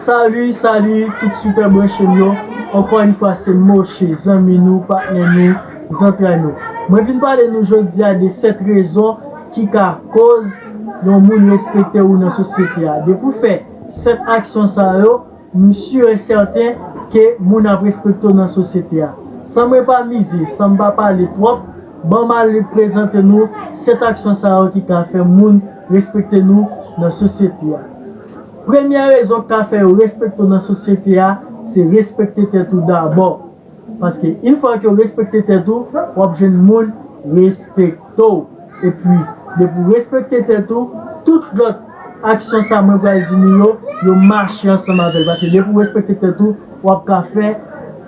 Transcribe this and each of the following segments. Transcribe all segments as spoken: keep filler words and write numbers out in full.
Salut, salut tout sipè branche m yo. Encore une fois, c'est Moshe, zanmi nou, patnè nou, zantray nou. Mwen vin pale nou jodi a de sèt rezon ki ka koz yon moun respekte ou nan sosyete a. Depi w fè sèt aksyon sa yo, m si e sèten ke moun ap respekte w nan sosyete a. San mwen pa mize, san m pa pale twòp, ban m al prezante nou sèt aksyon sa yo ki ka fè moun respekte nou nan sosyete a. Premyè rezon k ka fè yo respekte w nan sosyete a, se respekte tèt ou dabò. Paske yon fwa ke w respekte tèt ou, w ap jwenn moun respekte w. Epi, depi w respekte tèt ou, tout lòt aksyon sa mwen pral di nou yo, yo mache ansanm avè l. Paske depi w respekte tèt ou, w ap ka fè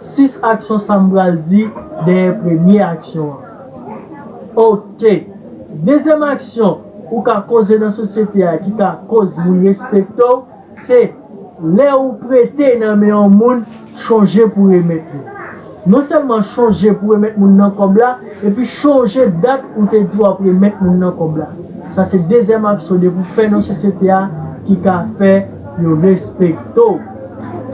sis aksyon sa m pral di dèyè premye aksyon an. Oke. Dezyèm aksyon ou ka koze nan sosyete a ki ka koz moun respekte w, se lè ou prete nan men yon moun, chonje pou remèt li. Non sèlman chonje pou remèt moun nan kòb la, epi chonje dat ou te di w ap remèt moun nan kòb la. Sa se dezyèm aksyon depi w fè nan sosyete a ki ka fè yo respekte w.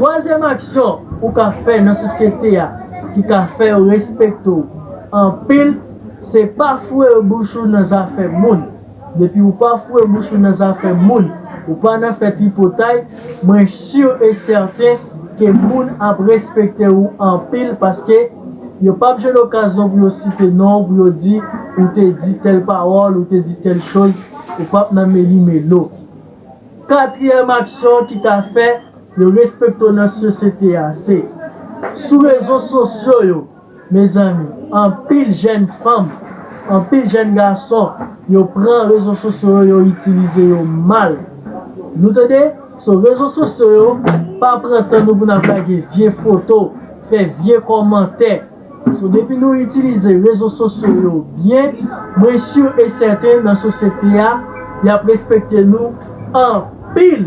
Twazyèm aksyon ou ka fè nan sosyete a ki ka fè yo respekte w anpil, se pa foure bouch ou nan zafè moun. Depi ou pa foure bouch ou nan zafè moun, ou pa nan fè tripotay, mwen si e sèten ke moun ap respekte ou anpil paske yo p ap jwenn okazyon pou yo site non w, pou yo di ou te di tèl pawòl, ou te di tèl choz, ou p ap nan meli melo. Katriyèm aksyon ki ka fè yo respekte w nan sosyete a, se sou rezo sosyo yo, mezanmi, anpil jèn fanm, anpil jèn gason, yo pran rezo sosyo yo, yo itilize yo mal. Nou tande? So, rezo sosyo yo, pa pran tan nou pou n ap lage vye foto, fè vye kòmantè. So, depi nou itilize rezo sosyo yo byen, mwen si e sèten nan sosyete a, y ap respekte nou anpil.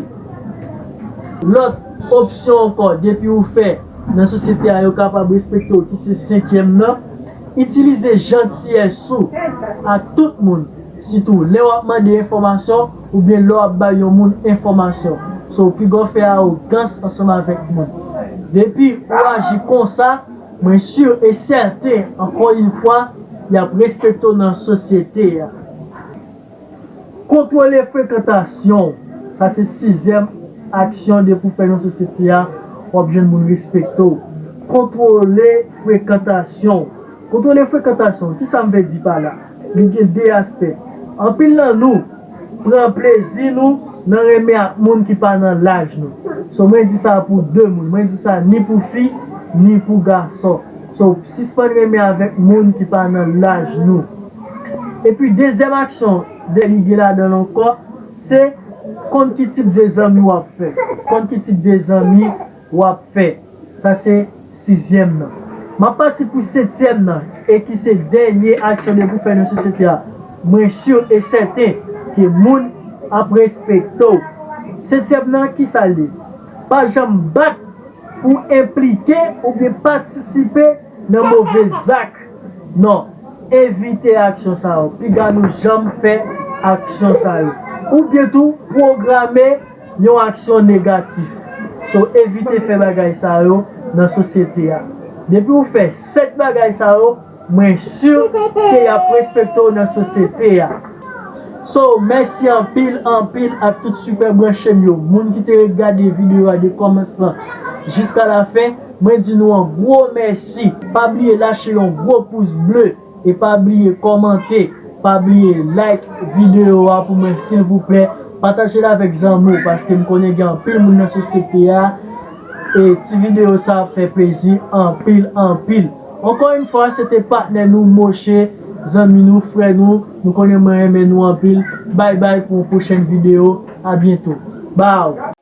Lòt opsyon ankò, depi ou fè nan sosyete a, yo kapab respekte w, ki se senkyèm nan, itilize jantiyès ou ak tout moun, sitou lè w ap mande enfòmasyon oubyen lè w ap bay yon moun enfòmasyon. So, piga w fè awogans ansanm avèk moun. Depi ou aji konsa, mwen si e sèten, ankò yon fwa, y ap respekte w nan sosyete a. Kontwole frekantasyon w. Sa se sizyèm aksyon depi w fè nan sosyete a, w ap jwenn moun respekte w. Kontwole frekantasyon w. Kontwole frekantasyon w. Kisa m vle di pa la? Li gen de aspè. Anpil nan nou pran plezi nou nan renmen ak moun ki pa nan laj nou. So, mwen di sa pou de moun. Mwen di sa ni pou fi, ni pou gason. So, sispann renmen avèk moun ki pa nan laj nou. Epi, dezyèm aksyon, de li gen ladan l ankò, se konn ki tip de zanmi w ap fè. Konn ki tip de zanmi w ap fè. Sa se sizyèm nan. M ap pati pou setyèm nan, e ki se dènye aksyon depi w fè nan sosyete a. Mwen si e sèten ke moun ap respekte w. Setyèm nan, ki sa l ye? Pa janm bat pou enplike oubyen patisipe nan move zak. Non, evite aksyon sa yo. Piga nou janm fè aksyon sa yo. Oubyen tou, pwograme yon aksyon negatif. So, evite fè bagay sa yo nan sosyete a. Depi w fè sèt bagay sa yo, mwen si ke y ap respekte w nan sosyete a. So, mèsi anpil, anpil ak tout sipè branche m yo. Moun ki te ret gade videyo a de kòmansman jiska lafen, mwen di nou yon gwo mèsi. Pa bliye lache yon gwo pous ble e pa bliye kòmante, pa bliye like videyo a pou mwen silvouplè. Pataje l avèk zanmi w paske m konnen gen anpil moun nan sosyete a e ti videyo sa ap fè plezi anpil, anpil. Ankò yon fwa, se te patnè nou, Moshe, zanmi nou, frè nou. Nou konnen mwen renmen nou anpil. Bay bay pou yon pwochèn videyo. A byento. Baw!